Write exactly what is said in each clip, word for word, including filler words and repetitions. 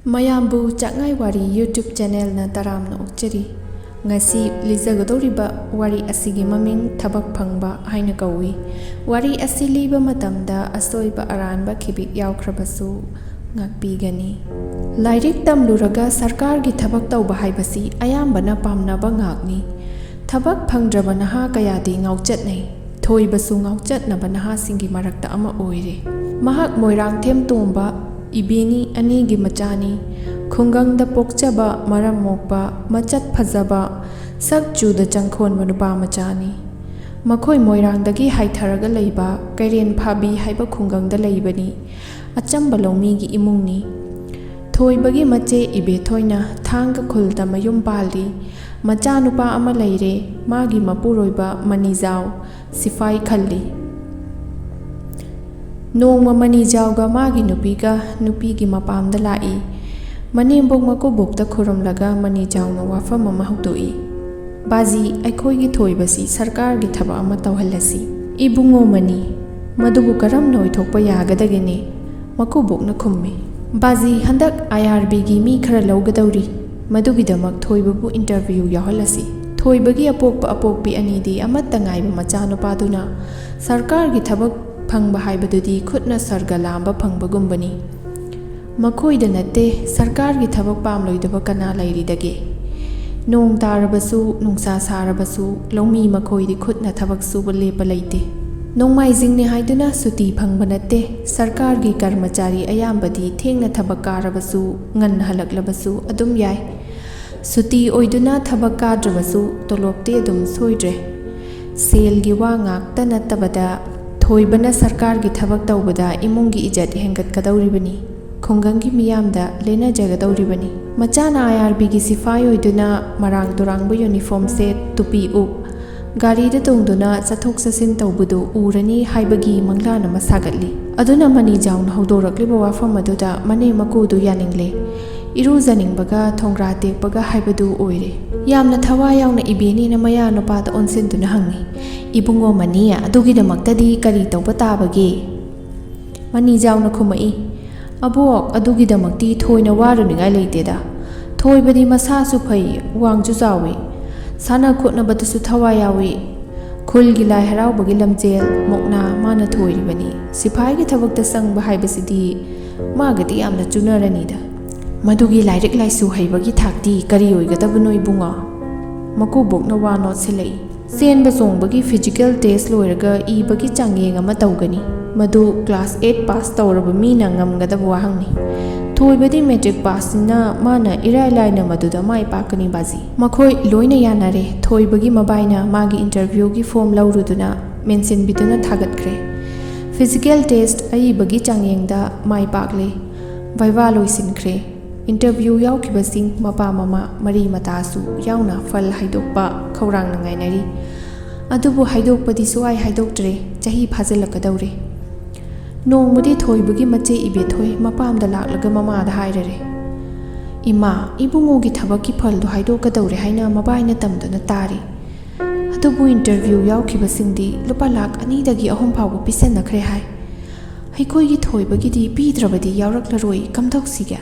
ꯃꯌꯥꯝꯕꯨ ꯆꯥꯛꯉꯥꯏ ꯋꯥꯔꯤ YouTube ꯆꯦꯅꯦꯜꯅ ꯇꯔꯥꯝꯅ ꯑꯣꯛꯆꯔꯤ꯫ ꯉꯁꯤ ꯂꯤꯖꯒꯗꯧꯔꯤꯕ ꯋꯥꯔꯤ ꯑꯁꯤꯒꯤ ꯃꯃꯤꯡ ꯊꯕꯛ ꯐꯪꯕ ꯍꯥꯏꯅ ꯀꯧꯏ꯫ ꯋꯥꯔꯤ ꯑꯁꯤ ꯂꯤꯕ ꯃꯇꯝꯗ ꯑꯁꯣꯏꯕ ꯑꯔꯥꯟꯕ ꯈꯤꯕꯤꯛ ꯌꯥꯎꯈ꯭ꯔꯕꯁꯨ ꯉꯥꯛꯄꯤꯒꯅꯤ꯫ ꯂꯥꯏꯔꯤꯛ ꯇꯝꯂꯨꯔꯒ ꯁꯔꯀꯥꯔꯒꯤ ꯊꯕꯛ ꯇꯧꯕ ꯍꯥꯏꯕꯁꯤ ꯑꯌꯥꯝꯕꯅ ꯄꯥꯝꯅꯕ ꯉꯥꯛꯅꯤ꯫ ꯊꯕꯛ ꯐꯪꯗ꯭ꯔꯕ ꯅꯍꯥ ꯀꯌꯥꯗꯤ ꯉꯥꯎꯆꯠꯅꯩ꯫ ꯊꯣꯏꯕꯁꯨ ꯉꯥꯎꯆꯠꯅꯕ ꯅꯍꯥꯁꯤꯡꯒꯤ ꯃꯔꯛꯇ ꯑꯃ ꯑꯣꯏꯔꯦ꯫ ꯃꯍꯥꯛ ꯃꯣꯏꯔꯥꯡꯊꯦꯝ ꯇꯣꯝꯕ ꯏꯕꯦꯅꯤ ꯑꯅꯤꯒꯤ ꯃꯆꯥꯅꯤ꯫ ꯈꯨꯡꯒꯪꯗ ꯄꯣꯛꯆꯕ, ꯃꯔꯝ ꯃꯣꯛꯄ, ꯃꯆꯠ ꯐꯖꯕ, ꯁꯛ ꯆꯨꯗ ꯆꯪꯈꯣꯟꯕ ꯅꯨꯄꯥ ꯃꯆꯥꯅꯤ꯫ ꯃꯈꯣꯏ ꯃꯣꯏꯔꯥꯡꯗꯒꯤ ꯍꯥꯏꯊꯔꯒ ꯂꯩꯕ ꯀꯩꯔꯦꯟ ꯐꯥꯕꯤ ꯍꯥꯏꯕ ꯈꯨꯡꯒꯪꯗ ꯂꯩꯕꯅꯤ꯫ ꯑꯆꯝꯕ ꯂꯧꯃꯤꯒꯤ ꯏꯃꯨꯡꯅꯤ꯫ ꯊꯣꯏꯕꯒꯤ ꯃꯆꯦ ꯏꯕꯦꯊꯣꯏꯅ ꯊꯥꯡꯒ ꯈꯨꯜꯗ ꯃꯌꯨꯝ ꯄꯥꯜꯂꯤ꯫ ꯃꯆꯥꯅꯨꯄꯥ ꯑꯃ ꯂꯩꯔꯦ꯫ ꯃꯥꯒꯤ ꯃꯄꯨꯔꯣꯏꯕ ꯃꯅꯤꯖꯥꯎ ꯁꯤꯐꯥꯏ ꯈꯜꯂꯤ꯫ ꯅꯣꯡꯃ ꯃꯅꯤꯖꯥꯎꯒ ꯃꯥꯒꯤ ꯅꯨꯄꯤꯒ ꯅꯨꯄꯤꯒꯤ ꯃꯄꯥꯝꯗ ꯂꯥꯛꯏ꯫ ꯃꯅꯦꯝꯕꯣꯛ ꯃꯀꯨꯕꯣꯛꯇ ꯈꯨꯔꯨꯝꯂꯒ ꯃꯅꯤꯖꯥꯎꯅ ꯋꯥꯐꯝ ꯑꯃ ꯍꯧꯗꯣꯛꯏ꯫ "ꯕꯥꯖꯤ, ꯑꯩꯈꯣꯏꯒꯤ ꯊꯣꯏꯕꯁꯤ ꯁꯔꯀꯥꯔꯒꯤ ꯊꯕꯛ ꯑꯃ ꯇꯧꯍꯜꯂꯁꯤ꯫" "ꯏꯕꯨꯡꯉꯣ ꯃꯅꯤ, ꯃꯗꯨꯕꯨ ꯀꯔꯝꯅ ꯑꯣꯏꯊꯣꯛꯄ ꯌꯥꯒꯗꯒꯦꯅꯦ?" ꯃꯀꯨꯕꯣꯛꯅ ꯈꯨꯝꯃꯤ꯫ "ꯕꯥꯖꯤ, ꯍꯟꯗꯛ IRBꯒꯤ ꯃꯤ ꯈꯔ ꯂꯧꯒꯗꯧꯔꯤ꯫ ꯃꯗꯨꯒꯤꯗꯃꯛ ꯊꯣꯏꯕꯕꯨ interview ꯌꯥꯎꯍꯜꯂꯁꯤ꯫" ꯊꯣꯏꯕꯒꯤ ꯑꯄꯣꯛꯄ ꯑꯄꯣꯛꯄꯤ ꯑꯅꯤꯗꯤ ꯑꯃꯠꯇ ꯉꯥꯏꯕ ꯃꯆꯥꯅꯨꯄꯥꯗꯨꯅ, "ꯁꯔꯀꯥꯔꯒꯤ ꯊꯕꯛ ꯐꯪꯕ ꯍꯥꯏꯕꯗꯨꯗꯤ ꯈꯨꯠꯅ ꯁꯔꯒ ꯂꯥꯝꯕ ꯐꯪꯕꯒꯨꯝꯕꯅꯤ꯫ ꯃꯈꯣꯏꯗ ꯅꯠꯇꯦ, ꯁꯔꯀꯥꯔꯒꯤ ꯊꯕꯛ ꯄꯥꯝꯂꯣꯏꯗꯕ ꯀꯅꯥ ꯂꯩꯔꯤꯗꯒꯦ? ꯅꯣꯡ ꯇꯥꯔꯕꯁꯨ, ꯅꯨꯡꯁꯥ ꯁꯥꯔꯕꯁꯨ, ꯂꯧꯃꯤ ꯃꯈꯣꯏꯗꯤ ꯈꯨꯠꯅ ꯊꯕꯛ ꯁꯨꯕ ꯂꯦꯞꯄ ꯂꯩꯇꯦ꯫ ꯅꯣꯡꯃꯥꯏꯖꯤꯡꯅꯤ ꯍꯥꯏꯗꯨꯅ ꯁꯨꯇꯤ ꯐꯪꯕ ꯅꯠꯇꯦ꯫ ꯁꯔꯀꯥꯔꯒꯤ ꯀꯔꯃꯆꯥꯔꯤ ꯑꯌꯥꯝꯕꯗꯤ ꯊꯦꯡꯅ ꯊꯕꯛ ꯀꯥꯔꯕꯁꯨ, ꯉꯟꯅ ꯍꯜꯂꯛꯂꯕꯁꯨ ꯑꯗꯨꯝ ꯌꯥꯏ꯫ ꯁꯨꯇꯤ ꯑꯣꯏꯗꯨꯅ ꯊꯕꯛ ꯀꯥꯗ꯭ꯔꯕꯁꯨ ꯇꯣꯂꯣꯞꯇꯤ ꯑꯗꯨꯝ ꯁꯣꯏꯗ꯭ꯔꯦ꯫ ꯁꯦꯜꯒꯤ ꯋꯥ ꯉꯥꯛꯇ ꯅꯠꯇꯕꯗ, ꯊꯣꯏꯕꯅ ꯁꯔꯀꯥꯔꯒꯤ ꯊꯕꯛ ꯇꯧꯕꯗ ꯏꯃꯨꯡꯒꯤ ꯏꯖꯠ ꯍꯦꯟꯒꯠꯀꯗꯧꯔꯤꯕꯅꯤ, ꯈꯨꯡꯒꯪꯒꯤ ꯃꯤꯌꯥꯝꯗ ꯂꯦꯟꯅꯖꯒꯗꯧꯔꯤꯕꯅꯤ꯫ ꯃꯆꯥꯅ IRBꯒꯤ ꯁꯤꯐꯥꯏ ꯑꯣꯏꯗꯨꯅ ꯃꯔꯥꯡ ꯇꯨꯔꯥꯡꯕ uniform set, ꯇꯨꯄꯤ ꯎꯞ, ꯒꯥꯔꯤꯗ ꯇꯣꯡꯗꯨꯅ ꯆꯠꯊꯣꯛ ꯆꯠꯁꯤꯟ ꯇꯧꯕꯗꯨ ꯎꯔꯅꯤ ꯍꯥꯏꯕꯒꯤ ꯃꯪꯂꯥꯟ ꯑꯃ ꯁꯥꯒꯠꯂꯤ꯫ ꯑꯗꯨꯅ ꯃꯅꯤꯖꯥꯎꯅ ꯍꯧꯗꯣꯔꯛꯂꯤꯕ ꯋꯥꯐꯝ ꯑꯗꯨꯗ ꯃꯅꯦꯝ ꯃꯀꯨꯗꯨ ꯌꯥꯅꯤꯡꯂꯦ꯫ ꯏꯔꯨꯖꯅꯤꯡꯕꯒ ꯊꯣꯡꯒ꯭ꯔꯥ ꯇꯦꯛꯄꯒ ꯍꯥꯏꯕꯗꯨ ꯑꯣꯏꯔꯦ꯫ ꯌꯥꯝꯅ ꯊꯋꯥꯏ ꯌꯥꯎꯅ ꯏꯕꯦꯅꯤꯅ ꯃꯌꯥ ꯅꯨꯄꯥꯗ ꯑꯣꯟꯁꯤꯟꯗꯨꯅ ꯍꯪꯉꯤ, "ꯏꯕꯨꯡꯉꯣ ꯃꯅꯤ, ꯑꯗꯨꯒꯤꯗꯃꯛꯇꯗꯤ ꯀꯔꯤ ꯇꯧꯕ ꯇꯥꯕꯒꯦ?" ꯃꯅꯤꯖꯥꯎꯅ ꯈꯨꯝꯃꯛꯏ, ꯑꯕꯣꯛ, ꯑꯗꯨꯒꯤꯗꯃꯛꯇꯤ ꯊꯣꯏꯅ ꯋꯥꯔꯨꯅꯤꯉꯥꯏ ꯂꯩꯇꯦꯗ꯫ ꯊꯣꯏꯕꯗꯤ ꯃꯁꯥꯁꯨ ꯐꯩ, ꯋꯥꯡꯁꯨ ꯆꯥꯎꯏ, ꯁꯥꯟꯅ ꯈꯣꯠꯅꯕꯗꯁꯨ ꯊꯋꯥꯏ ꯌꯥꯎꯏ꯫ ꯈꯨꯜꯒꯤ ꯂꯥꯏ ꯍꯔꯥꯎꯕꯒꯤ ꯂꯝꯖꯦꯜ, ꯃꯨꯛꯅꯥ ꯃꯥꯅ ꯊꯣꯏꯔꯤꯕꯅꯤ꯫ ꯁꯤꯐꯥꯏꯒꯤ ꯊꯕꯛꯇ ꯆꯪꯕ ꯍꯥꯏꯕꯁꯤꯗꯤ ꯃꯥꯒꯗꯤ ꯌꯥꯝꯅ ꯆꯨꯅꯔꯅꯤꯗ꯫ ꯃꯗꯨꯒꯤ ꯂꯥꯏꯔꯤꯛ ꯂꯥꯏꯁꯨ ꯍꯩꯕꯒꯤ ꯊꯥꯛꯇꯤ ꯀꯔꯤ ꯑꯣꯏꯒꯗꯕꯅꯣ ꯏꯕꯨꯡꯉꯣ? ꯃꯀꯨꯕꯣꯛꯅ ꯋꯥ ꯅꯣꯠꯁꯤꯜꯂꯛꯏ꯫ ꯆꯦꯟꯕ ꯆꯣꯡꯕꯒꯤ physical test ꯂꯣꯏꯔꯒ ꯏꯕꯒꯤ ꯆꯥꯡꯌꯦꯡ ꯑꯃ ꯇꯧꯒꯅꯤ꯫ ꯃꯗꯨ class eight pass ꯇꯧꯔꯕ ꯃꯤꯅ ꯉꯝꯒꯗꯕ ꯋꯥꯍꯪꯅꯤ꯫ ꯊꯣꯏꯕꯗꯤ matric passꯅꯤꯅ ꯃꯥꯅ ꯏꯔꯥꯏ ꯂꯥꯏꯅ ꯃꯗꯨꯗ ꯃꯥꯏ ꯄꯥꯛꯀꯅꯤ ꯕꯥꯖꯤ꯫ ꯃꯈꯣꯏ ꯂꯣꯏꯅ ꯌꯥꯅꯔꯦ꯫ ꯊꯣꯏꯕꯒꯤ ꯃꯕꯥꯏꯅ ꯃꯥꯒꯤ interviewꯒꯤ form ꯂꯧꯔꯨꯗꯨꯅ ꯃꯦꯟꯁꯤꯟꯕꯤꯗꯨꯅ ꯊꯥꯒꯠꯈ꯭ꯔꯦ꯫ Physical test ꯑꯏꯕꯒꯤ ꯆꯥꯡꯌꯦꯡꯗ ꯃꯥꯏ ꯄꯥꯛꯂꯦ꯫ Viva ꯂꯣꯏꯁꯤꯟꯈ꯭ꯔꯦ꯫ Interview ꯌꯥꯎꯈꯤꯕꯁꯤꯡ ꯃꯄꯥ ꯃꯃꯥ ꯃꯔꯤ ꯃꯇꯥꯁꯨ ꯌꯥꯎꯅ ꯐꯜ ꯍꯥꯏꯗꯣꯛꯄ ꯈꯧꯔꯥꯡꯅ ꯉꯥꯏꯅꯔꯤ꯫ ꯑꯗꯨꯕꯨ ꯍꯥꯏꯗꯣꯛꯄꯗꯤ ꯁꯨꯛꯍꯥꯏ ꯍꯥꯏꯗꯣꯛꯇ꯭ꯔꯦ꯫ ꯆꯍꯤ ꯐꯥꯖꯤꯜꯂꯛꯀꯗꯧꯔꯦ꯫ ꯅꯣꯡꯃꯗꯤ ꯊꯣꯏꯕꯒꯤ ꯃꯆꯦ ꯏꯕꯦꯊꯣꯏ ꯃꯄꯥꯝꯗ ꯂꯥꯛꯂꯒ ꯃꯃꯥꯗ ꯍꯥꯏꯔꯔꯦ, "ꯏꯃꯥ, ꯏꯕꯨꯡꯉꯣꯒꯤ ꯊꯕꯛꯀꯤ ꯐꯜꯗꯨ ꯍꯥꯏꯗꯣꯛꯀꯗꯧꯔꯦ ꯍꯥꯏꯅ ꯃꯕꯥꯏꯅ ꯇꯝꯗꯨꯅ ꯇꯥꯔꯤ꯫ ꯑꯗꯨꯕꯨ interview ꯌꯥꯎꯈꯤꯕꯁꯤꯡꯗꯤ ꯂꯨꯄꯥ ꯂꯥꯈ ꯑꯅꯤꯗꯒꯤ ꯑꯍꯨꯝ ꯐꯥꯎꯕ ꯄꯤꯁꯟꯅꯈ꯭ꯔꯦ ꯍꯥꯏ꯫ ꯑꯩꯈꯣꯏꯒꯤ ꯊꯣꯏꯕꯒꯤꯗꯤ ꯄꯤꯗ꯭ꯔꯕꯗꯤ ꯌꯥꯎꯔꯛꯂꯔꯣꯏ, ꯀꯝꯗꯧꯁꯤꯒꯦ?"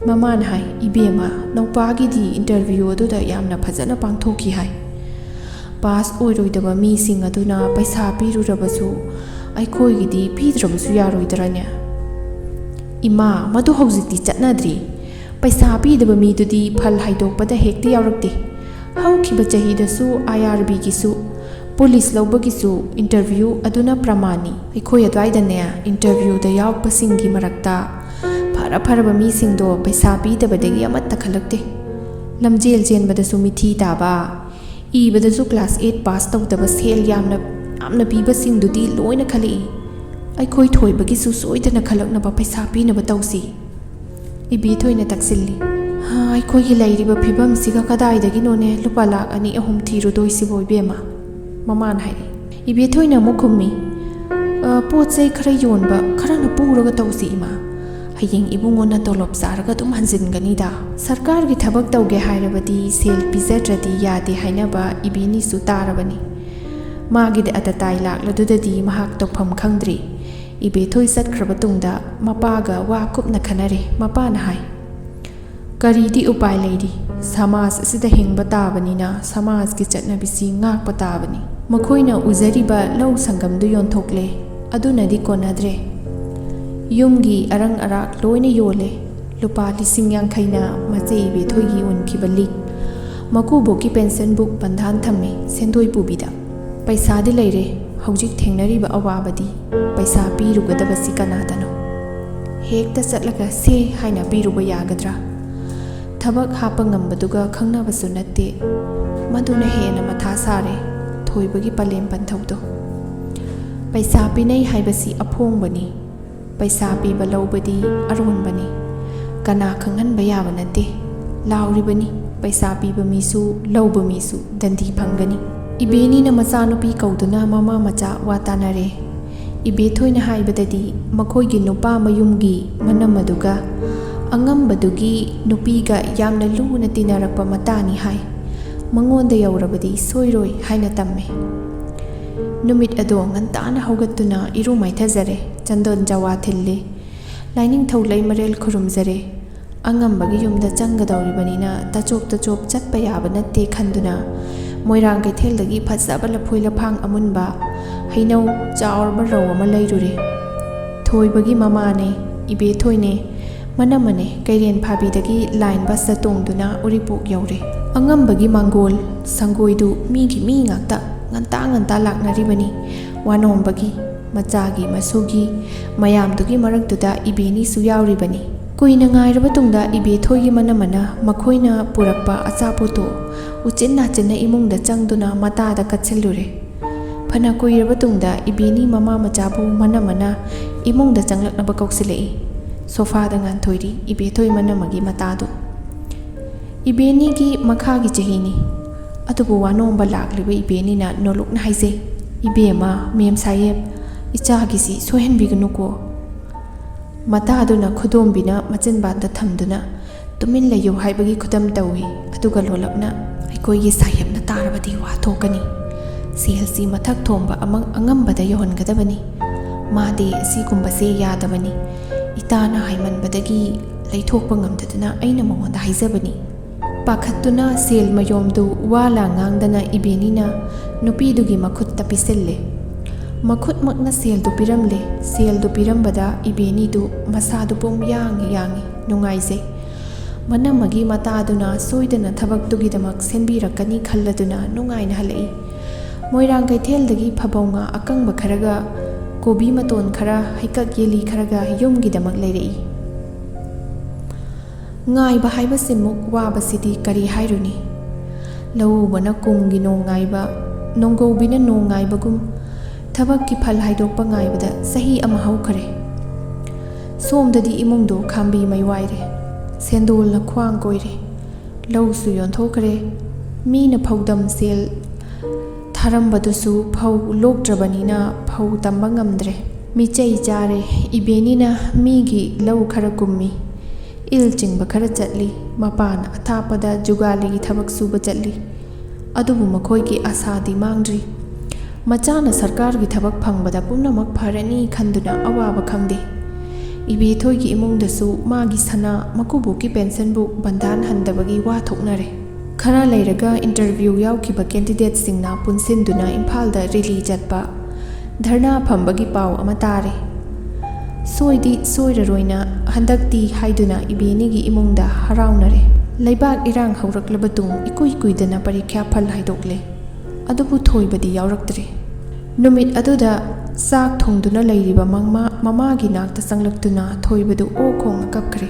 ꯃꯃꯥꯅ ꯍꯥꯏ, "ꯏꯕꯦꯝꯃ, ꯅꯧꯄꯥꯒꯤꯗꯤ interview ꯑꯗꯨꯗ ꯌꯥꯝꯅ ꯐꯖꯅ ꯄꯥꯡꯊꯣꯛꯈꯤ ꯍꯥꯏ꯫ Pass ꯑꯣꯏꯔꯣꯏꯗꯕ ꯃꯤꯁꯤꯡ ꯑꯗꯨꯅ ꯄꯩꯁꯥ ꯄꯤꯔꯨꯔꯕꯁꯨ ꯑꯩꯈꯣꯏꯒꯤꯗꯤ ꯄꯤꯗ꯭ꯔꯕꯁꯨ ꯌꯥꯔꯣꯏꯗ꯭ꯔꯅꯦ?" "ꯏꯃꯥ, ꯃꯗꯨ ꯍꯧꯖꯤꯛꯇꯤ ꯆꯠꯅꯗ꯭ꯔꯤ꯫ ꯄꯩꯁꯥ ꯄꯤꯗꯕ ꯃꯤꯗꯨꯗꯤ ꯐꯜ ꯍꯥꯏꯗꯣꯛꯄꯗ ꯍꯦꯛꯇ ꯌꯥꯎꯔꯛꯇꯦ꯫ ꯍꯧꯈꯤꯕ ꯆꯍꯤꯗꯁꯨ IRBꯒꯤꯁꯨ ꯄꯨꯂꯤꯁ ꯂꯧꯕꯒꯤꯁꯨ interview ꯑꯗꯨꯅ ꯄ꯭ꯔꯃꯥꯟꯅꯤ꯫ ꯑꯩꯈꯣꯏ ꯑꯗ꯭ꯋꯥꯏꯗꯅꯦ, interviewꯗ ꯌꯥꯎꯔꯛꯄꯁꯤꯡꯒꯤ ꯃꯔꯛꯇ ꯐꯔ ꯐꯔꯕ ꯃꯤꯁꯤꯡꯗꯣ ꯄꯩꯁꯥ ꯄꯤꯗꯕꯗꯒꯤ ꯑꯃꯠꯇ ꯈꯜꯂꯛꯇꯦ꯫ ꯂꯝꯖꯦꯜ ꯆꯦꯟꯕꯗꯁꯨ ꯃꯤꯊꯤ ꯇꯥꯕ, ꯏꯕꯗꯁꯨ class eight pass ꯇꯧꯗꯕ, ꯁꯦꯜ ꯌꯥꯝꯅ, ꯌꯥꯝꯅ ꯄꯤꯕꯁꯤꯡꯗꯨꯗꯤ ꯂꯣꯏꯅ ꯈꯜꯂꯛꯏ꯫ ꯑꯩꯈꯣꯏ ꯊꯣꯏꯕꯒꯤꯁꯨ ꯁꯣꯏꯗꯅ ꯈꯜꯂꯛꯅꯕ ꯄꯩꯁꯥ ꯄꯤꯅꯕ ꯇꯧꯁꯤ꯫" ꯏꯕꯦꯊꯣꯏꯅ ꯇꯛꯁꯤꯜꯂꯤ꯫ "ꯍꯥ, ꯑꯩꯈꯣꯏꯒꯤ ꯂꯩꯔꯤꯕ ꯐꯤꯕꯝꯁꯤꯒ ꯀꯗꯥꯏꯗꯒꯤꯅꯣꯅꯦ ꯂꯨꯄꯥ ꯂꯥꯈ ꯑꯅꯤ ꯑꯍꯨꯝ ꯊꯤꯔꯨꯗꯣꯏꯁꯤꯕꯣ ꯏꯕꯦꯝꯃ?" ꯃꯃꯥꯅ ꯍꯥꯏꯔꯤ꯫ ꯏꯕꯦꯊꯣꯏꯅ ꯑꯃꯨꯛ ꯈꯨꯝꯃꯤ, "ꯑ, ꯄꯣꯠ ꯆꯩ ꯈꯔ ꯌꯣꯟꯕ ꯈꯔꯅ ꯄꯨꯔꯒ ꯇꯧꯁꯤ ꯏꯃꯥ꯫ ꯍꯌꯦꯡ ꯏꯕꯨꯡꯉꯣꯅ ꯇꯣꯂꯣꯞ ꯆꯥꯔꯒ ꯑꯗꯨꯝ ꯍꯟꯖꯤꯟꯒꯅꯤꯗ꯫ ꯁꯔꯀꯥꯔꯒꯤ ꯊꯕꯛ ꯇꯧꯒꯦ ꯍꯥꯏꯔꯕꯗꯤ ꯁꯦꯜ ꯄꯤꯖꯗ꯭ꯔꯗꯤ ꯌꯥꯗꯦ ꯍꯥꯏꯅꯕ ꯏꯕꯦꯅꯤꯁꯨ ꯇꯥꯔꯕꯅꯤ꯫ ꯃꯥꯒꯤꯗꯤ ꯑꯇꯇꯥꯏ ꯂꯥꯛꯂꯗꯨꯗꯗꯤ ꯃꯍꯥꯛ ꯇꯧꯐꯝ ꯈꯪꯗ꯭ꯔꯤ꯫ ꯏꯕꯦꯊꯣꯏ ꯆꯠꯈ꯭ꯔꯕ ꯇꯨꯡꯗ ꯃꯄꯥꯒ ꯋꯥ ꯀꯨꯞꯅ ꯈꯟꯅꯔꯦ꯫ ꯃꯄꯥꯅ ꯍꯥꯏ, "ꯀꯔꯤꯗꯤ ꯎꯄꯥꯏ ꯂꯩꯔꯤ? ꯁꯃꯥꯖ ꯑꯁꯤꯗ ꯍꯤꯡꯕ ꯇꯥꯕꯅꯤꯅ ꯁꯃꯥꯖꯀꯤ ꯆꯠꯅꯕꯤꯁꯤ ꯉꯥꯛꯄ ꯇꯥꯕꯅꯤ꯫ ꯃꯈꯣꯏꯅ ꯎꯖꯔꯤꯕ ꯂꯧ ꯁꯪꯒꯝꯗꯨ ꯌꯣꯟꯊꯣꯛꯂꯦ꯫ ꯑꯗꯨꯅꯗꯤ ꯀꯣꯟꯅꯗ꯭ꯔꯦ꯫ ꯌꯨꯝꯒꯤ ꯑꯔꯪ ꯑꯔꯥꯛ ꯂꯣꯏꯅ ꯌꯣꯜꯂꯦ꯫ ꯂꯨꯄꯥ ꯂꯤꯁꯤꯡ ꯌꯥꯡꯈꯩꯅ ꯃꯆꯦ ꯏꯕꯦꯊꯣꯏꯒꯤ ꯎꯟꯈꯤꯕ ꯂꯤꯛ, ꯃꯀꯨꯕꯣꯛꯀꯤ ꯄꯦꯟꯁꯟ ꯕꯨꯛ ꯕꯟꯙꯥꯟ ꯊꯝꯃꯦ ꯁꯦꯟꯗꯣꯏ ꯄꯨꯕꯤꯗ꯫ ꯄꯩꯁꯥꯗꯤ ꯂꯩꯔꯦ, ꯍꯧꯖꯤꯛ ꯊꯦꯡꯅꯔꯤꯕ ꯑꯋꯥꯕꯗꯤ ꯄꯩꯁꯥ ꯄꯤꯔꯨꯒꯗꯕꯁꯤ ꯀꯅꯥꯗꯅꯣ? ꯍꯦꯛꯇ ꯆꯠꯂꯒ ꯁꯦ ꯍꯥꯏꯅ ꯄꯤꯔꯨꯕ ꯌꯥꯒꯗ꯭ꯔꯥ? ꯊꯕꯛ ꯍꯥꯞꯄ ꯉꯝꯕꯗꯨꯒ ꯈꯪꯅꯕꯁꯨ ꯅꯠꯇꯦ꯫ ꯃꯗꯨꯅ ꯍꯦꯟꯅ ꯃꯊꯥ ꯁꯥꯔꯦ ꯊꯣꯏꯕꯒꯤ ꯄꯂꯦꯝ ꯄꯟꯊꯧꯗꯣ꯫ ꯄꯩꯁꯥ ꯄꯤꯅꯩ ꯍꯥꯏꯕꯁꯤ ꯑꯐꯣꯡꯕꯅꯤ꯫ ꯄꯩꯁꯥ ꯄꯤꯕ ꯂꯧꯕꯗꯤ ꯑꯔꯣꯟꯕꯅꯤ꯫ ꯀꯅꯥ ꯈꯪꯍꯟꯕ ꯌꯥꯕ ꯅꯠꯇꯦ꯫ ꯂꯥꯎꯔꯤꯕꯅꯤ, ꯄꯩꯁꯥ ꯄꯤꯕ ꯃꯤꯁꯨ ꯂꯧꯕ ꯃꯤꯁꯨ ꯗꯟꯗꯤ ꯐꯪꯒꯅꯤ꯫ ꯏꯕꯦꯅꯤꯅ ꯃꯆꯥꯅꯨꯄꯤ ꯀꯧꯗꯨꯅ ꯃꯃꯥ ꯃꯆꯥ ꯋꯥ ꯇꯥꯅꯔꯦ꯫ ꯏꯕꯦꯊꯣꯏꯅ ꯍꯥꯏꯕꯗꯗꯤ ꯃꯈꯣꯏꯒꯤ ꯅꯨꯄꯥ ꯃꯌꯨꯝꯒꯤ ꯃꯅꯝ ꯑꯗꯨꯒ ꯑꯉꯝꯕꯗꯨꯒꯤ ꯅꯨꯄꯤꯒ ꯌꯥꯝꯅ ꯂꯨꯅ ꯇꯤꯟꯅꯔꯛꯄ ꯃꯇꯥꯅꯤ ꯍꯥꯏ꯫ ꯃꯉꯣꯟꯗ ꯌꯧꯔꯕꯗꯤ ꯁꯣꯏꯔꯣꯏ ꯍꯥꯏꯅ ꯇꯝꯃꯦ꯫ ꯅꯨꯃꯤꯠ ꯑꯗꯣ ꯉꯟꯇꯥꯅ ꯍꯧꯒꯠꯇꯨꯅ ꯏꯔꯨ ꯃꯥꯏꯊꯖꯔꯦ, ꯆꯟꯗꯣꯟ ꯖꯋꯥ ꯊꯤꯜꯂꯦ, ꯂꯥꯏꯅꯤꯡꯊꯧ ꯂꯩꯃꯔꯦꯜ ꯈꯨꯔꯨꯝꯖꯔꯦ꯫ ꯑꯉꯝꯕꯒꯤ ꯌꯨꯝꯗ ꯆꯪꯒꯗꯧꯔꯤꯕꯅꯤꯅ ꯇꯆꯣꯞ ꯇꯆꯣꯞ ꯆꯠꯄ ꯌꯥꯕ ꯅꯠꯇꯦ ꯈꯟꯗꯨꯅ ꯃꯣꯏꯔꯥꯡ ꯀꯩꯊꯦꯜꯗꯒꯤ ꯐꯖꯕ ꯂꯐꯣꯏ ꯂꯐꯥꯡ ꯑꯃꯨꯟꯕ, ꯍꯩꯅꯧ ꯆꯥꯎꯔꯕ ꯔꯧ ꯑꯃ ꯂꯩꯔꯨꯔꯦ꯫ ꯊꯣꯏꯕꯒꯤ ꯃꯃꯥꯅꯦ, ꯏꯕꯦꯊꯣꯏꯅꯦ, ꯃꯅꯝꯃꯅꯦ ꯀꯩꯔꯦꯟ ꯐꯥꯕꯤꯗꯒꯤ ꯂꯥꯏꯟ ꯕꯁꯇ ꯇꯣꯡꯗꯨꯅ ꯎꯔꯤꯄꯣꯛ ꯌꯧꯔꯦ꯫ ꯑꯉꯝꯕꯒꯤ ꯃꯥꯡꯒꯣꯜ ꯁꯪꯒꯣꯏꯗꯨ ꯃꯤꯒꯤ ꯃꯤ ꯉꯥꯛꯇ ꯉꯟꯇꯥ ꯉꯟꯇꯥ ꯂꯥꯛꯅꯔꯤꯕꯅꯤ꯫ ꯋꯥꯅꯣꯝꯕꯒꯤ, ꯃꯆꯥꯒꯤ, ꯃꯁꯨꯒꯤ ꯃꯌꯥꯝꯗꯨꯒꯤ ꯃꯔꯛꯇꯨꯗ ꯏꯕꯦꯅꯤꯁꯨ ꯌꯥꯎꯔꯤꯕꯅꯤ꯫ ꯀꯨꯏꯅ ꯉꯥꯏꯔꯕ ꯇꯨꯡꯗ ꯏꯕꯦꯊꯣꯏꯒꯤ ꯃꯅꯝꯃꯅ ꯃꯈꯣꯏꯅ ꯄꯨꯔꯛꯄ ꯑꯆꯥꯄꯣꯠꯇꯨ ꯎꯆꯤꯟ ꯅꯥꯆꯤꯟꯅ ꯏꯃꯨꯡꯗ ꯆꯪꯗꯨꯅ ꯃꯇꯥꯗ ꯀꯠꯁꯤꯜꯂꯨꯔꯦ꯫ ꯐꯅ ꯀꯨꯏꯔꯕ ꯇꯨꯡꯗ ꯏꯕꯦꯅꯤ ꯃꯃꯥ ꯃꯆꯥꯕꯨ ꯃꯅꯝꯃꯅ ꯏꯃꯨꯡꯗ ꯆꯪꯂꯛꯅꯕ ꯀꯧꯁꯤꯜꯂꯛꯏ꯫ ꯁꯣꯐꯥꯗ ꯉꯥꯟꯊꯣꯏꯔꯤ ꯏꯕꯦꯊꯣꯏ ꯃꯅꯝꯃꯒꯤ ꯃꯇꯥꯗꯨ꯫ ꯏꯕꯦꯅꯤꯒꯤ ꯃꯈꯥꯒꯤ ꯆꯍꯤꯅꯤ꯫ ꯑꯗꯨꯕꯨ ꯋꯥꯅꯣꯝꯕ ꯂꯥꯛꯂꯤꯕ ꯏꯕꯦꯅꯤꯅ ꯅꯣꯂꯨꯛꯅ ꯍꯥꯏꯖꯩ, "ꯏꯕꯦꯝꯃ, ꯃꯦꯝ ꯁꯥꯍꯦꯕ, ꯏꯆꯥꯒꯤꯁꯤ ꯁꯣꯏꯍꯟꯕꯤꯒꯅꯨꯀꯣ꯫" ꯃꯇꯥꯗꯨꯅ ꯈꯨꯗꯣꯝꯕꯤꯅ ꯃꯆꯤꯟꯕꯥꯟꯗ ꯊꯝꯗꯨꯅ, "ꯇꯨꯃꯤꯟ ꯂꯩꯌꯨ" ꯍꯥꯏꯕꯒꯤ ꯈꯨꯗꯝ ꯇꯧꯏ꯫ ꯑꯗꯨꯒ ꯂꯣꯜꯂꯞꯅ, "ꯑꯩꯈꯣꯏꯒꯤ ꯁꯥꯍꯦꯕꯅ ꯇꯥꯔꯕꯗꯤ ꯋꯥ ꯊꯣꯛꯀꯅꯤ꯫ ꯁꯦꯜꯁꯤ ꯃꯊꯛ ꯊꯣꯡꯕ ꯑꯃ ꯑꯉꯝꯕꯗ ꯌꯧꯍꯟꯒꯗꯕꯅꯤ꯫ "ꯃꯥꯗꯤ ꯑꯁꯤꯒꯨꯝꯕꯁꯦ ꯌꯥꯗꯕꯅꯤ꯫ ꯏꯇꯥꯅ ꯍꯥꯏꯃꯟꯕꯗꯒꯤ ꯂꯩꯊꯣꯛꯄ ꯉꯝꯗꯗꯨꯅ ꯑꯩꯅ ꯃꯉꯣꯟꯗ ꯍꯥꯏꯖꯕꯅꯤ"꯫ ꯄꯥꯈꯠꯇꯨꯅ ꯁꯦꯜ ꯃꯌꯣꯝꯗꯨ ꯋꯥ ꯂꯥꯡ ꯉꯥꯡꯗꯅ ꯏꯕꯦꯅꯤꯅ ꯅꯨꯄꯤꯗꯨꯒꯤ ꯃꯈꯨꯠꯇ ꯄꯤꯁꯤꯜꯂꯦ꯫ ꯃꯈꯨꯠꯃꯛꯅ ꯁꯦꯜꯗꯨ ꯄꯤꯔꯝꯂꯦ꯫ ꯁꯦꯜꯗꯨ ꯄꯤꯔꯝꯕꯗ ꯏꯕꯦꯅꯤꯗꯨ ꯃꯁꯥꯗꯨ ꯄꯨꯝ ꯌꯥꯡ ꯌꯥꯡꯏ, ꯅꯨꯡꯉꯥꯏꯖꯩ꯫ ꯃꯅꯝꯃꯒꯤ ꯃꯇꯥꯗꯨꯅ ꯁꯣꯏꯗꯅ ꯊꯕꯛꯇꯨꯒꯤꯗꯃꯛ ꯁꯦꯝꯕꯤꯔꯛꯀꯅꯤ ꯈꯜꯂꯗꯨꯅ ꯅꯨꯡꯉꯥꯏꯅ ꯍꯜꯂꯛꯏ꯫ ꯃꯣꯏꯔꯥꯡ ꯀꯩꯊꯦꯜꯗꯒꯤ ꯐꯕꯧ ꯉꯥ ꯑꯀꯪꯕ ꯈꯔꯒ ꯀꯣꯕꯤ ꯃꯇꯣꯟ ꯈꯔ, ꯍꯩꯀꯛ ꯌꯦꯂꯤ ꯈꯔꯒ ꯌꯨꯝꯒꯤꯗꯃꯛ ꯂꯩꯔꯛꯏ꯫ ꯉꯥꯏꯕ ꯍꯥꯏꯕꯁꯤꯃꯨꯛ ꯋꯥꯕꯁꯤꯗꯤ ꯀꯔꯤ ꯍꯥꯏꯔꯨꯅꯤ? ꯂꯧꯎꯕꯅ ꯀꯨꯝꯒꯤ ꯅꯣꯡ ꯉꯥꯏꯕ, ꯅꯣꯡꯒꯧꯕꯤꯅ ꯅꯣꯡ ꯉꯥꯏꯕꯒꯨꯝ ꯊꯕꯛꯀꯤ ꯐꯜ ꯍꯥꯏꯗꯣꯛꯄ ꯉꯥꯏꯕꯗ ꯆꯍꯤ ꯑꯃ ꯍꯧꯈꯔꯦ꯫ ꯁꯣꯝꯗꯗꯤ ꯏꯃꯨꯡꯗꯣ ꯈꯥꯝꯕꯤ ꯃꯩ ꯋꯥꯏꯔꯦ꯫ ꯁꯦꯟꯗꯣꯜꯅ ꯈ꯭ꯋꯥꯡ ꯀꯣꯏꯔꯦ꯫ ꯂꯧꯁꯨ ꯌꯣꯟꯊꯣꯛꯈ꯭ꯔꯦ꯫ ꯃꯤꯅ ꯐꯧꯗꯝ ꯁꯦꯜ ꯊꯥꯔꯝꯕꯗꯨꯁꯨ ꯐꯧ ꯂꯣꯛꯇ꯭ꯔꯕꯅꯤꯅ ꯐꯧ ꯇꯝꯕ ꯉꯝꯗ꯭ꯔꯦ꯫ ꯃꯤꯆꯩ ꯆꯥꯔꯦ꯫ ꯏꯕꯦꯅꯤꯅ ꯃꯤꯒꯤ ꯂꯧ ꯈꯔ ꯀꯨꯝꯃꯤ꯫ ꯏꯜ ꯆꯤꯡꯕ ꯈꯔ ꯆꯠꯂꯤ꯫ ꯃꯄꯥꯟ ꯑꯊꯥꯞꯄꯗ ꯖꯨꯒꯥꯂꯤꯒꯤ ꯊꯕꯛ ꯁꯨꯕ ꯆꯠꯂꯤ꯫ ꯑꯗꯨꯕꯨ ꯃꯈꯣꯏꯒꯤ ꯑꯁꯥꯗꯤ ꯃꯥꯡꯗ꯭ꯔꯤ꯫ ꯃꯆꯥꯅ ꯁꯔꯀꯥꯔꯒꯤ ꯊꯕꯛ ꯐꯪꯕꯗ ꯄꯨꯝꯅꯃꯛ ꯐꯔꯅꯤ ꯈꯟꯗꯨꯅ ꯑꯋꯥꯕ ꯈꯪꯗꯦ꯫ ꯏꯕꯦꯊꯣꯏꯒꯤ ꯏꯃꯨꯡꯗꯁꯨ ꯃꯥꯒꯤ ꯁꯅꯥ ꯃꯀꯨꯕꯣꯛꯀꯤ ꯄꯦꯟꯁꯟꯕꯨ ꯕꯟꯗꯥꯟ ꯍꯟꯗꯕꯒꯤ ꯋꯥ ꯊꯣꯛꯅꯔꯦ꯫ ꯈꯔ ꯂꯩꯔꯒ ꯏꯟꯇꯔꯚ꯭ꯌꯨ ꯌꯥꯎꯈꯤꯕ ꯀꯦꯟꯗꯤꯗꯦꯠꯁꯤꯡꯅ ꯄꯨꯟꯁꯤꯟꯗꯨꯅ ꯏꯝꯐꯥꯜꯗ ꯔꯦꯂꯤ ꯆꯠꯄ, ꯙꯔꯅꯥ ꯐꯝꯕꯒꯤ ꯄꯥꯎ ꯑꯃ ꯇꯥꯔꯦ꯫ ꯁꯣꯏꯗꯤ ꯁꯣꯏꯔꯔꯣꯏꯅ ꯍꯟꯗꯛꯇꯤ ꯍꯥꯏꯗꯨꯅ ꯏꯕꯦꯅꯤꯒꯤ ꯏꯃꯨꯡꯗ ꯍꯔꯥꯎꯅꯔꯦ꯫ ꯂꯩꯕꯥꯛ ꯏꯔꯥꯡ ꯍꯧꯔꯛꯂꯕ ꯇꯨꯡ ꯏꯀꯨꯏ ꯀꯨꯏꯗꯅ ꯄꯔꯤꯈ꯭ꯌꯥ ꯐꯜ ꯍꯥꯏꯗꯣꯛꯂꯦ꯫ ꯑꯗꯨꯕꯨ ꯊꯣꯏꯕꯗꯤ ꯌꯥꯎꯔꯛꯇ꯭ꯔꯦ꯫ ꯅꯨꯃꯤꯠ ꯑꯗꯨꯗ ꯆꯥꯛ ꯊꯣꯡꯗꯨꯅ ꯂꯩꯔꯤꯕ ꯃꯃꯥ, ꯃꯃꯥꯒꯤ ꯅꯥꯛꯇ ꯆꯪꯂꯛꯇꯨꯅ ꯊꯣꯏꯕꯗꯨ ꯑꯣ ꯈꯣꯡꯅ ꯀꯞꯈ꯭ꯔꯦ꯫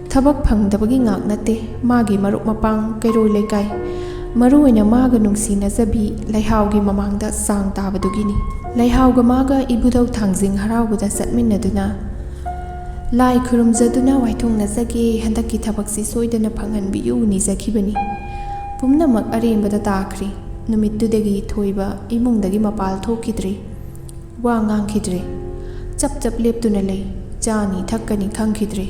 ꯊꯕꯛ ꯐꯪꯗꯕꯒꯤ ꯉꯥꯛ ꯅꯠꯇꯦ, ꯃꯥꯒꯤ ꯃꯔꯨꯞ ꯃꯄꯥꯡ, ꯀꯩꯔꯣꯏ ꯂꯩꯀꯥꯏ, ꯃꯔꯨ ꯑꯣꯏꯅ ꯃꯥꯒ ꯅꯨꯡꯁꯤꯅꯖꯕꯤ ꯂꯩꯍꯥꯎꯒꯤ ꯃꯃꯥꯡꯗ ꯆꯥꯡ ꯇꯥꯕꯗꯨꯒꯤꯅꯤ꯫ ꯂꯩꯍꯥꯎꯒ ꯃꯥꯒ ꯏꯕꯨꯙꯧ ꯊꯥꯡꯖꯤꯡ ꯍꯔꯥꯎꯕꯗ ꯆꯠꯃꯤꯟꯅꯗꯨꯅ, ꯂꯥꯏ ꯈꯨꯔꯨꯝꯖꯗꯨꯅ ꯋꯥꯏꯊꯨꯡꯅꯖꯒꯦ, ꯍꯟꯗꯛꯀꯤ ꯊꯕꯛꯁꯤ ꯁꯣꯏꯗꯅ ꯐꯪꯍꯟꯕꯤꯌꯨ ꯅꯤꯖꯈꯤꯕꯅꯤ꯫ ꯄꯨꯝꯅꯃꯛ ꯑꯔꯦꯝꯕꯗ ꯇꯥꯈ꯭ꯔꯦ꯫ ꯅꯨꯃꯤꯠꯇꯨꯗꯒꯤ ꯊꯣꯏꯕ ꯏꯃꯨꯡꯗꯒꯤ ꯃꯄꯥꯜ ꯊꯣꯛꯈꯤꯗ꯭ꯔꯦ꯫ ꯋꯥ ꯉꯥꯡꯈꯤꯗ꯭ꯔꯦ꯫ ꯆꯞ ꯆꯞ ꯂꯦꯞꯇꯨꯅ ꯂꯩ꯫ ꯆꯥꯅꯤ ꯊꯛꯀꯅꯤ ꯈꯪꯈꯤꯗ꯭ꯔꯦ꯫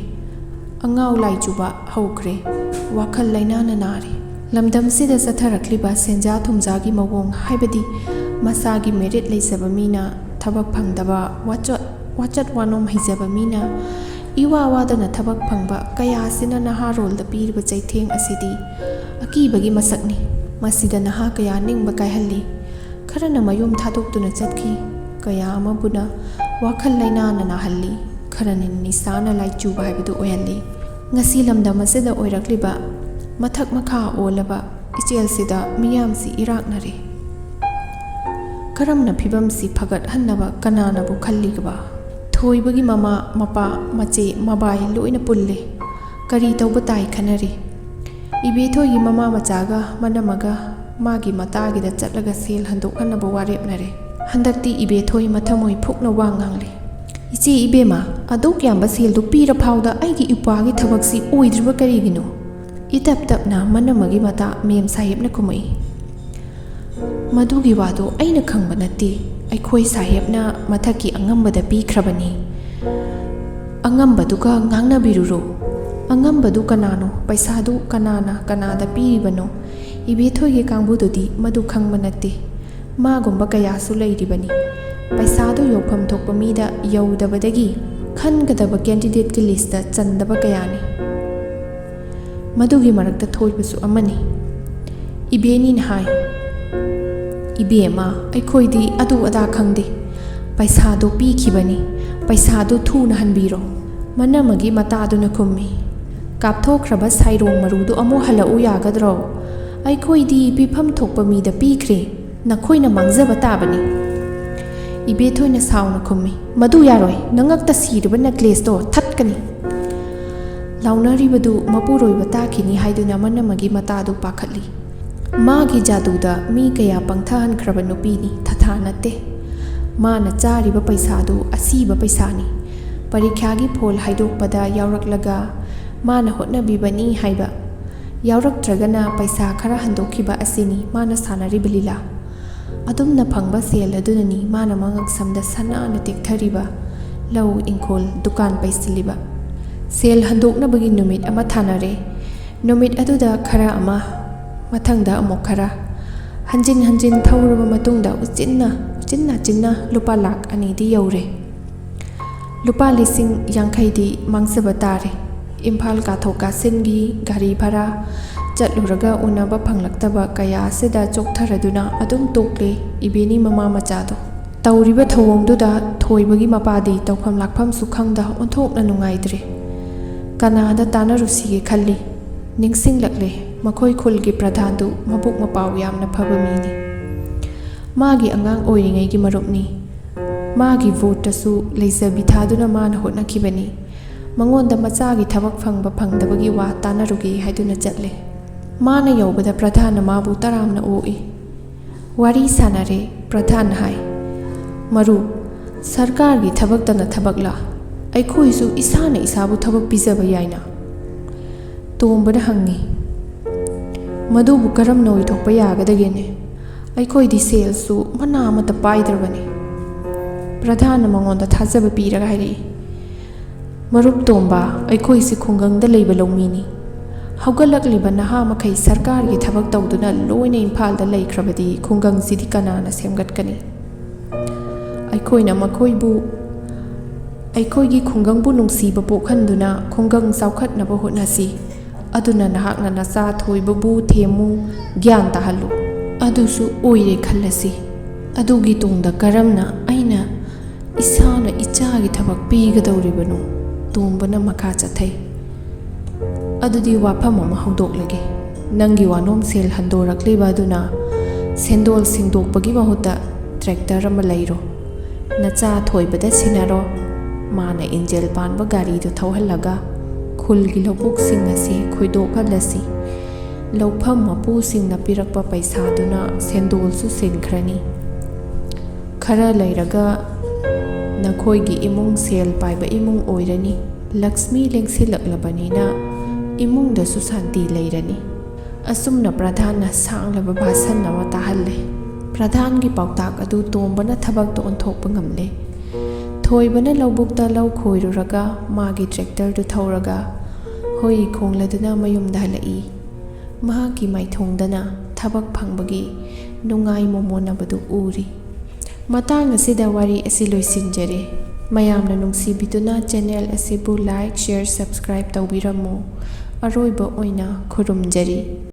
ꯑꯉꯥꯎ ꯂꯥꯏꯆꯨꯕ ꯍꯧꯈ꯭ꯔꯦ꯫ ꯋꯥꯈꯜ ꯂꯩꯅꯥꯅ ꯅꯥꯔꯦ꯫ ꯂꯝꯗꯝꯁꯤꯗ ꯆꯠꯊꯔꯛꯂꯤꯕ ꯁꯦꯟꯖꯥ ꯊꯨꯝꯖꯥꯒꯤ ꯃꯑꯣꯡ, ꯍꯥꯏꯕꯗꯤ ꯃꯁꯥꯒꯤ ꯃꯦꯔꯤꯠ ꯂꯩꯖꯕ ꯃꯤꯅ ꯊꯕꯛ ꯐꯪꯗꯕ, ꯋꯥꯆꯠ ꯋꯥꯆꯠ ꯋꯥꯅꯣꯝ ꯍꯩꯖꯕ ꯃꯤꯅ ꯏꯋꯥ ꯋꯥꯗꯅ ꯊꯕꯛ ꯐꯪꯕ ꯀꯌꯥꯁꯤꯅ ꯅꯍꯥꯔꯣꯜꯗ ꯄꯤꯔꯤꯕ ꯆꯩꯊꯦꯡ ꯑꯁꯤꯗꯤ ꯑꯀꯤꯕꯒꯤ ꯃꯁꯛꯅꯤ꯫ ꯃꯁꯤꯗ ꯅꯍꯥ ꯀꯌꯥ ꯅꯤꯡꯕ ꯀꯥꯏꯍꯜꯂꯤ꯫ ꯈꯔꯅ ꯃꯌꯨꯝ ꯊꯥꯗꯣꯛꯇꯨꯅ ꯆꯠꯈꯤ꯫ ꯀꯌꯥ ꯑꯃꯕꯨꯅ ꯋꯥꯈꯜ ꯂꯩꯅꯥꯅ ꯅꯥꯍꯜꯂꯤ꯫ ꯈꯔꯅ ꯅꯤꯁꯥꯅ ꯂꯥꯏꯆꯨꯕ ꯍꯥꯏꯕꯗꯨ ꯑꯣꯏꯍꯜꯂꯤ꯫ ꯉꯁꯤ ꯂꯝꯗꯝ ꯑꯁꯤꯗ ꯑꯣꯏꯔꯛꯂꯤꯕ ꯃꯊꯛ ꯃꯈꯥ ꯑꯣꯜꯂꯕ ꯏꯆꯦꯜꯁꯤꯗ ꯃꯤꯌꯥꯝꯁꯤ ꯏꯔꯥꯛꯅꯔꯦ꯫ ꯀꯔꯝꯅ ꯐꯤꯕꯝꯁꯤ ꯐꯒꯠꯍꯟꯅꯕ ꯀꯅꯥꯅꯕꯨ ꯈꯜꯂꯤꯒꯕ? ꯊꯣꯏꯕꯒꯤ ꯃꯃꯥ, ꯃꯄꯥ, ꯃꯆꯦ, ꯃꯕꯥꯏ ꯂꯣꯏꯅ ꯄꯨꯜꯂꯦ꯫ ꯀꯔꯤ ꯇꯧꯕ ꯇꯥꯏ ꯈꯟꯅꯔꯤ꯫ ꯏꯕꯦꯊꯣꯏꯒꯤ ꯃꯃꯥ ꯃꯆꯥꯒ ꯃꯅꯝꯃꯒ ꯃꯥꯒꯤ ꯃꯇꯥꯒꯤꯗ ꯆꯠꯂꯒ ꯁꯦꯜ ꯍꯟꯗꯣꯛꯍꯟꯅꯕ ꯋꯥꯔꯦꯞꯅꯔꯦ꯫ ꯍꯟꯗꯛꯇꯤ ꯏꯕꯦꯊꯣꯏ ꯃꯊꯃꯣꯏ ꯐꯨꯛꯅ ꯋꯥ ꯉꯥꯡꯂꯦ꯫ "ꯏꯆꯦ ꯏꯕꯦꯝꯃ, ꯑꯗꯨꯛ ꯌꯥꯝꯕ ꯁꯦꯜꯗꯨ ꯄꯤꯔ ꯐꯥꯎꯗ ꯑꯩꯒꯤ ꯏꯄ꯭ꯋꯥꯒꯤ ꯊꯕꯛꯁꯤ ꯑꯣꯏꯗ꯭ꯔꯤꯕ ꯀꯔꯤꯒꯤꯅꯣ?" ꯏꯇꯞ ꯇꯞꯅ ꯃꯅꯝꯃꯒꯤ ꯃꯇꯥ ꯃꯦꯝ ꯁꯥꯍꯦꯕꯅ ꯈꯨꯝꯃꯛꯏ꯫ "ꯃꯗꯨꯒꯤ ꯋꯥꯗꯨ ꯑꯩꯅ ꯈꯪꯕ ꯅꯠꯇꯦ꯫ ꯑꯩꯈꯣꯏ ꯁꯥꯍꯦꯕꯅ ꯃꯊꯛꯀꯤ ꯑꯉꯝꯕꯗ ꯄꯤꯈ꯭ꯔꯕꯅꯤ꯫ ꯑꯉꯝꯕꯗꯨꯒ ꯉꯥꯡꯅꯕꯤꯔꯨꯔꯣ꯫ ꯑꯉꯝꯕꯗꯨ ꯀꯅꯥꯅꯣ? ꯄꯩꯁꯥꯗꯨ ꯀꯅꯥꯅ ꯀꯅꯥꯗ ꯄꯤꯔꯤꯕꯅꯣ? ꯏꯕꯦꯊꯣꯏꯒꯤ ꯀꯥꯡꯕꯨꯗꯨꯗꯤ ꯃꯗꯨ ꯈꯪꯕ ꯅꯠꯇꯦ꯫ ꯃꯥꯒꯨꯝꯕ ꯀꯌꯥꯁꯨ ꯂꯩꯔꯤꯕꯅꯤ꯫ ꯄꯩꯁꯥꯗꯨ ꯌꯧꯐꯝ ꯊꯣꯛꯄ ꯃꯤꯗ ꯌꯧꯗꯕꯗꯒꯤ ꯈꯟꯒꯗꯕ ꯀꯦꯟꯗꯤꯗꯦꯠꯀꯤ ꯂꯤꯁꯇ ꯆꯟꯗꯕ ꯀꯌꯥꯅꯤ꯫ ꯃꯗꯨꯒꯤ ꯃꯔꯛꯇ ꯊꯣꯏꯕꯁꯨ ꯑꯃꯅꯤ꯫" ꯏꯕꯦꯅꯤꯅ ꯍꯥꯏ, "ꯏꯕꯦꯝꯃ, ꯑꯩꯈꯣꯏꯗꯤ ꯑꯗꯨ ꯑꯗꯥ ꯈꯪꯗꯦ꯫ ꯄꯩꯁꯥꯗꯨ ꯄꯤꯈꯤꯕꯅꯤ꯫ ꯄꯩꯁꯥꯗꯨ ꯊꯨꯅ ꯍꯟꯕꯤꯔꯣ꯫" ꯃꯅꯝꯃꯒꯤ ꯃꯇꯥꯗꯨꯅ ꯈꯨꯝꯃꯤ, "ꯀꯥꯞꯊꯣꯛꯈ꯭ꯔꯕ ꯁꯥꯏꯔꯣꯡ ꯃꯔꯨꯗꯨ ꯑꯃꯨꯛ ꯍꯜꯂꯛꯎ ꯌꯥꯒꯗ꯭ꯔꯣ? ꯑꯩꯈꯣꯏꯗꯤ ꯄꯤꯐꯝ ꯊꯣꯛꯄ ꯃꯤꯗ ꯄꯤꯈ꯭ꯔꯦ꯫ ꯅꯈꯣꯏꯅ ꯃꯥꯡꯖꯕ ꯇꯥꯕꯅꯤ꯫" ꯏꯕꯦꯊꯣꯏꯅ ꯁꯥꯎꯅ ꯈꯨꯝꯃꯤ, "ꯃꯗꯨ ꯌꯥꯔꯣꯏ꯫ ꯅꯉꯛꯇ ꯁꯤꯔꯤꯕ ꯅꯦꯀ꯭ꯂꯦꯁꯇꯣ ꯊꯠꯀꯅꯤ꯫" ꯂꯥꯎꯅꯔꯤꯕꯗꯨ ꯃꯄꯨꯔꯣꯏꯕ ꯇꯥꯈꯤꯅꯤ ꯍꯥꯏꯗꯨꯅ ꯃꯅꯝꯃꯒꯤ ꯃꯇꯥꯗꯨ ꯄꯥꯈꯠꯂꯤ꯫ ꯃꯥꯒꯤ ꯖꯥꯗꯨꯗ ꯃꯤ ꯀꯌꯥ ꯄꯪꯊꯍꯟꯈ꯭ꯔꯕ ꯅꯨꯄꯤꯅꯤ, ꯊꯥꯊꯥ ꯅꯠꯇꯦ꯫ ꯃꯥꯅ ꯆꯥꯔꯤꯕ ꯄꯩꯁꯥꯗꯨ ꯑꯁꯤꯕ ꯄꯩꯁꯥꯅꯤ꯫ ꯄꯔꯤꯈ꯭ꯌꯥꯒꯤ ꯐꯣꯜ ꯍꯥꯏꯗꯣꯛꯄꯗ ꯌꯥꯎꯔꯛꯂꯒ ꯃꯥꯅ ꯍꯣꯠꯅꯕꯤꯕꯅꯤ ꯍꯥꯏꯕ, ꯌꯥꯎꯔꯛꯇ꯭ꯔꯒꯅ ꯄꯩꯁꯥ ꯈꯔ ꯍꯟꯗꯣꯛꯈꯤꯕ ꯑꯁꯤꯅꯤ ꯃꯥꯅ ꯁꯥꯟꯅꯔꯤꯕ ꯂꯤꯂꯥ꯫ ꯑꯗꯨꯝꯅ ꯐꯪꯕ ꯁꯦꯜ ꯑꯗꯨꯅꯅꯤ ꯃꯥꯅ ꯃꯉꯛꯁꯝꯗ ꯁꯅꯥꯅ ꯇꯦꯛꯊꯔꯤꯕ, ꯂꯧ, ꯏꯪꯈꯣꯜ, ꯗꯨꯀꯥꯟ ꯄꯩꯁꯤꯜꯂꯤꯕ꯫ ꯁꯦꯜ ꯍꯟꯗꯣꯛꯅꯕꯒꯤ ꯅꯨꯃꯤꯠ ꯑꯃ ꯊꯥꯅꯔꯦ꯫ ꯅꯨꯃꯤꯠ ꯑꯗꯨꯗ ꯈꯔ ꯑꯃ, ꯃꯊꯪꯗ ꯑꯃꯨꯛ ꯈꯔ꯫ ꯍꯟꯖꯤꯟ ꯍꯟꯖꯤꯟ ꯊꯧꯔꯕ ꯃꯇꯨꯡꯗ ꯎꯆꯤꯟꯅ ꯆꯤꯟꯅ ꯆꯤꯟꯅ ꯂꯨꯄꯥ ꯂꯥꯈ ꯑꯅꯤꯗꯤ ꯌꯧꯔꯦ꯫ ꯂꯨꯄꯥ ꯂꯤꯁꯤꯡ ꯌꯥꯡꯈꯩꯗꯤ ꯃꯥꯡꯖꯕ ꯇꯥꯔꯦ꯫ ꯏꯝꯐꯥꯜ ꯀꯥꯊꯣꯛ ꯀꯥꯁꯤꯟꯒꯤ ꯒꯥꯔꯤ ꯚꯔꯥ, ꯆꯠꯂꯨꯔꯒ ꯎꯅꯕ ꯐꯪꯂꯛꯇꯕ ꯀꯌꯥ ꯑꯁꯤꯗ ꯆꯣꯛꯊꯔꯗꯨꯅ ꯑꯗꯨꯝ ꯇꯣꯛꯂꯦ ꯏꯕꯦꯅꯤ ꯃꯃꯥ ꯃꯆꯥꯗꯣ꯫ ꯇꯧꯔꯤꯕ ꯊꯧꯑꯣꯡꯗꯨꯗ ꯊꯣꯏꯕꯒꯤ ꯃꯄꯥꯗꯤ ꯇꯧꯐꯝ ꯂꯥꯛꯐꯝꯁꯨ ꯈꯪꯗ ꯑꯣꯟꯊꯣꯛꯅ ꯅꯨꯡꯉꯥꯏꯇ꯭ꯔꯦ꯫ ꯀꯅꯥꯗ ꯇꯥꯟꯅꯔꯨꯁꯤꯒꯦ ꯈꯜꯂꯤ꯫ ꯅꯤꯡꯁꯤꯡꯂꯛꯂꯦ, ꯃꯈꯣꯏ ꯈꯨꯜꯒꯤ ꯄ꯭ꯔꯙꯥꯟꯗꯨ ꯃꯕꯨꯛ ꯃꯄꯥꯎ ꯌꯥꯝꯅ ꯐꯕ ꯃꯤꯅꯤ꯫ ꯃꯥꯒꯤ ꯑꯉꯥꯡ ꯑꯣꯏꯔꯤꯉꯩꯒꯤ ꯃꯔꯨꯞꯅꯤ꯫ ꯃꯥꯒꯤ ꯚꯣꯠꯇꯁꯨ ꯂꯩꯖꯕꯤ ꯊꯥꯗꯨꯅ ꯃꯥꯅ ꯍꯣꯠꯅꯈꯤꯕꯅꯤ꯫ ꯃꯉꯣꯟꯗ ꯃꯆꯥꯒꯤ ꯊꯕꯛ ꯐꯪꯕ ꯐꯪꯗꯕꯒꯤ ꯋꯥ ꯇꯥꯟꯅꯔꯨꯒꯦ ꯍꯥꯏꯗꯨꯅ ꯆꯠꯂꯦ꯫ ꯃꯥꯅ ꯌꯧꯕꯗ ꯄ꯭ꯔꯙꯥꯟꯅ ꯃꯥꯕꯨ ꯇꯔꯥꯝꯅ ꯑꯣꯛꯏ꯫ ꯋꯥꯔꯤ ꯁꯥꯟꯅꯔꯦ꯫ ꯄ꯭ꯔꯙꯥꯟꯅ ꯍꯥꯏ, "ꯃꯔꯨꯞ, ꯁꯔꯀꯥꯔꯒꯤ ꯊꯕꯛꯇꯅ ꯊꯕꯛꯂꯥ? ꯑꯩꯈꯣꯏꯁꯨ ꯏꯁꯥꯅ ꯏꯁꯥꯕꯨ ꯊꯕꯛ ꯄꯤꯖꯕ ꯌꯥꯏꯅ?" ꯇꯣꯝꯕꯅ ꯍꯪꯉꯤ, "ꯃꯗꯨꯕꯨ ꯀꯔꯝꯅ ꯑꯣꯏꯊꯣꯛꯄ ꯌꯥꯒꯗꯒꯦꯅꯦ? ꯑꯩꯈꯣꯏꯗꯤ ꯁꯦꯜꯁꯨ ꯃꯅꯥ ꯑꯃꯠꯇ ꯄꯥꯏꯗ꯭ꯔꯕꯅꯤ꯫" ꯄ꯭ꯔꯙꯥꯟꯅ ꯃꯉꯣꯟꯗ ꯊꯥꯖꯕ ꯄꯤꯔꯒ ꯍꯥꯏꯔꯛꯏ, "ꯃꯔꯨꯞ ꯇꯣꯝꯕ, ꯑꯩꯈꯣꯏꯁꯤ ꯈꯨꯡꯒꯪꯗ ꯂꯩꯕ ꯂꯧꯃꯤꯅꯤ꯫ ꯍꯧꯒꯠꯂꯛꯂꯤꯕ ꯅꯍꯥ ꯃꯈꯩ ꯁꯔꯀꯥꯔꯒꯤ ꯊꯕꯛ ꯇꯧꯗꯨꯅ ꯂꯣꯏꯅ ꯏꯝꯐꯥꯜꯗ ꯂꯩꯈ꯭ꯔꯕꯗꯤ ꯈꯨꯡꯒꯪꯁꯤꯗꯤ ꯀꯅꯥꯅ ꯁꯦꯝꯒꯠꯀꯅꯤ? ꯑꯩꯈꯣꯏꯅ ꯃꯈꯣꯏꯕꯨ, ꯑꯩꯈꯣꯏꯒꯤ ꯈꯨꯡꯒꯪꯕꯨ ꯅꯨꯡꯁꯤꯕ ꯄꯣꯛꯍꯟꯗꯨꯅ ꯈꯨꯡꯒꯪ ꯆꯥꯎꯈꯠꯅꯕ ꯍꯣꯠꯅꯁꯤ꯫ ꯑꯗꯨꯅ ꯅꯍꯥꯛꯅ ꯅꯆꯥ ꯊꯣꯏꯕꯕꯨ ꯊꯦꯝꯃꯨ, ꯒ꯭ꯌꯥꯟ ꯇꯥꯍꯜꯂꯨ꯫ ꯑꯗꯨꯁꯨ ꯑꯣꯏꯔꯦ ꯈꯜꯂꯁꯤ꯫ ꯑꯗꯨꯒꯤ ꯇꯨꯡꯗ ꯀꯔꯝꯅ ꯑꯩꯅ ꯏꯁꯥꯅ ꯏꯆꯥꯒꯤ ꯊꯕꯛ ꯄꯤꯒꯗꯧꯔꯤꯕꯅꯣ?" ꯇꯣꯝꯕꯅ ꯃꯈꯥ ꯆꯠꯊꯩ, "ꯑꯗꯨꯗꯤ ꯋꯥꯐꯝ ꯑꯃ ꯍꯧꯗꯣꯛꯂꯒꯦ꯫ ꯅꯪꯒꯤ ꯋꯥꯅꯣꯝ ꯁꯦꯜ ꯍꯟꯗꯣꯔꯛꯂꯤꯕ ꯑꯗꯨꯅ ꯁꯦꯟꯗꯣꯜ ꯁꯤꯡꯗꯣꯛꯄꯒꯤ ꯃꯍꯨꯠꯇ ꯇ꯭ꯔꯦꯛꯇꯔ ꯑꯃ ꯂꯩꯔꯣ꯫ ꯅꯆꯥ ꯊꯣꯏꯕꯗ ꯁꯤꯟꯅꯔꯣ꯫ ꯃꯥꯅ ꯏꯟꯖꯦꯜ ꯄꯥꯟꯕ ꯒꯥꯔꯤꯗꯨ ꯊꯧꯍꯜꯂꯒ ꯈꯨꯜꯒꯤ ꯂꯧꯕꯨꯛꯁꯤꯡ ꯑꯁꯤ ꯈꯣꯏꯗꯣꯛꯍꯜꯂꯁꯤ꯫ ꯂꯧꯐꯝ ꯃꯄꯨꯁꯤꯡꯅ ꯄꯤꯔꯛꯄ ꯄꯩꯁꯥꯗꯨꯅ ꯁꯦꯟꯗꯣꯜꯁꯨ ꯁꯤꯡꯈ꯭ꯔꯅꯤ꯫ ꯈꯔ ꯂꯩꯔꯒ ꯅꯈꯣꯏꯒꯤ ꯏꯃꯨꯡ ꯁꯦꯜ ꯄꯥꯏꯕ ꯏꯃꯨꯡ ꯑꯣꯏꯔꯅꯤ꯫ ꯂꯛꯁꯃꯤ ꯂꯦꯡꯁꯤꯜꯂꯛꯂꯕꯅꯤꯅ ꯏꯃꯨꯡꯗꯁꯨ ꯁꯥꯟꯇꯤ ꯂꯩꯔꯅꯤ꯫" ꯑꯁꯨꯝꯅ ꯄ꯭ꯔꯙꯥꯟꯅ ꯁꯥꯡꯂꯕ ꯚꯥꯁꯟ ꯑꯃ ꯇꯥꯍꯜꯂꯦ꯫ ꯄ꯭ꯔꯙꯥꯟꯒꯤ ꯄꯥꯎꯇꯥꯛ ꯑꯗꯨ ꯇꯣꯝꯕꯅ ꯊꯕꯛꯇ ꯑꯣꯟꯊꯣꯛꯄ ꯉꯝꯂꯦ꯫ ꯊꯣꯏꯕꯅ ꯂꯧꯕꯨꯛꯇ ꯂꯧ ꯈꯣꯏꯔꯨꯔꯒ ꯃꯥꯒꯤ ꯇ꯭ꯔꯦꯛꯇꯔꯗꯨ ꯊꯧꯔꯒ ꯍꯨꯏ ꯈꯣꯡꯂꯗꯨꯅ ꯃꯌꯨꯝꯗ ꯍꯜꯂꯛꯏ꯫ ꯃꯍꯥꯛꯀꯤ ꯃꯥꯏꯊꯣꯡꯗꯅ ꯊꯕꯛ ꯐꯪꯕꯒꯤ ꯅꯨꯡꯉꯥꯏ ꯃꯣꯃꯣꯟꯅꯕꯗꯨ ꯎꯔꯤ꯫ ꯃꯇꯥꯡ ꯑꯁꯤꯗ ꯋꯥꯔꯤ ꯑꯁꯤ ꯂꯣꯏꯁꯤꯟꯖꯔꯦ꯫ ꯃꯌꯥꯝꯅ ꯅꯨꯡꯁꯤꯕꯤꯗꯨꯅ channel ꯑꯁꯤꯕꯨ like, share, subscribe ꯇꯧꯕꯤꯔꯝꯃꯨ꯫ ꯑꯔꯣꯏꯕ ꯑꯣꯏꯅ ꯈꯨꯔꯨꯝꯖꯔꯤ꯫